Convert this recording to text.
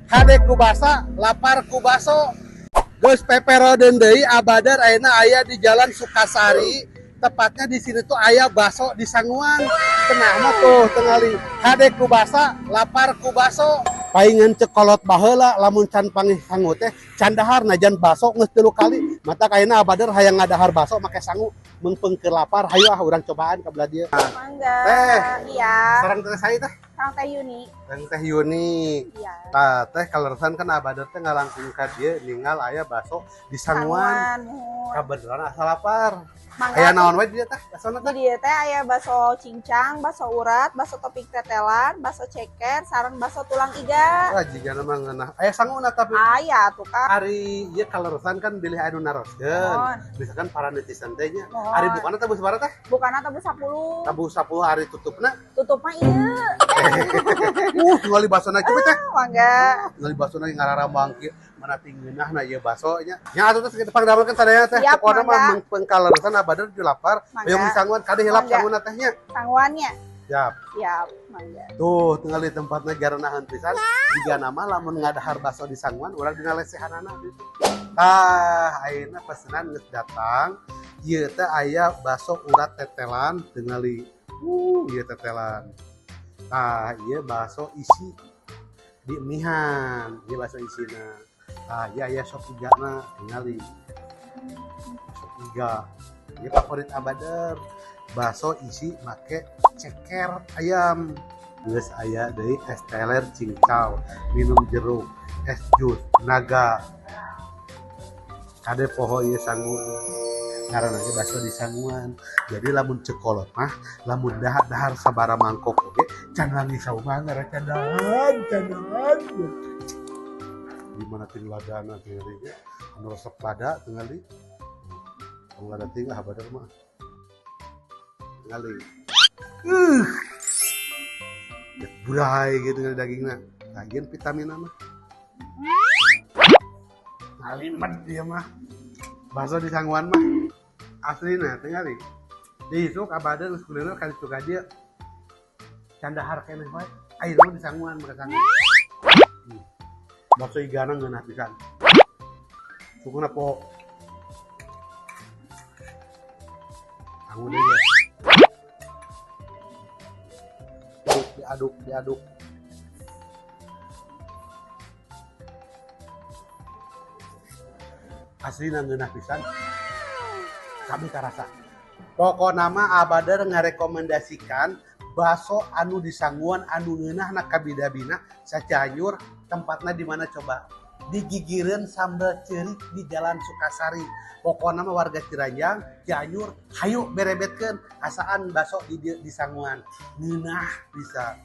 Hade ku basa, lapar ku baso. Geus peperodeun deui Abadar ayeuna aya di Jalan Sukasari. Tepatnya di sini tuh aya baso di Sanguan. Tengah mah tuh tingali. Hade ku basa, lapar ku baso. Paingan cekolot baheula lamun can panggih sangu teh can dahar najan baso geus 3 kali. Mata ayeuna Abadar hayang ngadahar baso make sangu meungpeung keur lapar. Hayu ah urang cobaan ka belah dieu. Mangga. Teh. Iya. Sareng teh saya teh. Sareng Teh Yuni. Sareng Teh Yuni. Iya. Tah teh kaleresan kan Abadar teh ngalangkung ka dieu ningal aya baso di Sanguan. Kabeneran asa lapar. Mangga. Aya naon wae di dieu teh? Basona teh? Di dieu teh aya baso cincang, baso urat, baso topping tetelan, baso ceker, sareng baso tulang iga. Wah, jigana mah ngeunah. Aya sanguna tapi. Aya atuh Kak. Ari ieu kaleresan kan bilih anu naroskeun. Misalkan para netizen teh nya. Ari bukana tabuh sabaraha teh? Bukana tabuh 10. Tabuh 10 ari tutupna? Tutup mah ieu. Ngali basona coba teh. Mangga. Ngali basona ngararambang kieu. Mana tinggeunahna ieu baso nya. Nya atuh teh pangdamelkeun sadaya teh. Pokona mah meungpeung kaleresan Abadar ju lapar. Hoyong disanguan kade hilap sanguna teh nya. Sanguannya. Siap. Siap, mangga. Tuh, tingali tempatna garanaan pisan. Jigana mah lamun ngadahar baso di Sanguan urang dina lesehanana gitu. Tah, ayeuna pesenan geus datang. Ieu teh aya baso urat tetelan tingali. Ieu tetelan. Tah, ieu baso isi di mihan, ieu baso isina. Tah, ieu aya sop igana tingali. Sop iga. Ieu favorit Abadar. Baso isi make ceker ayam. Geus aya deui es teler cincau, minum jeruk, es jus, naga. Kade poho ieu sangu. Ngaranna ge baso di Sanguan. Jadi lamun cekolot mah, lamun dahar-dahar sabara mangkok oge can wangi saumah ngaraca dahan, can. Gimana ting ladana tingali ge? Anu resep lada tingali. Anu lada ting ah Abadar mah. Tingali. Burai gitu ngali dagingna. Lagian vitamin mah. Ngalimet dia mah. Baso di Sanguan mah aslina tingali. Di isuk Abadar geus kuliner kali itu ka dieu. Can dahar keneh wae. Ayeuna di Sanguan make sangu. Baso igana ngeunah pisan. Sukuna poho. Sangu deui ya. Diaduk, diaduk. Aslina ngeunah pisan. Kami karasa. Pokona mah Abadar ngarekomendasikan baso anu di Sanguan anu ngeunahna kabida-bina sacianjur. Tempatna di mana coba? Digigireun sambal ceurik di Jalan Sukasari. Pokona mah warga Ciranjang, Cianjur, hayu berebetkeun asaan baso di Sanguan. Ngeunah bisa.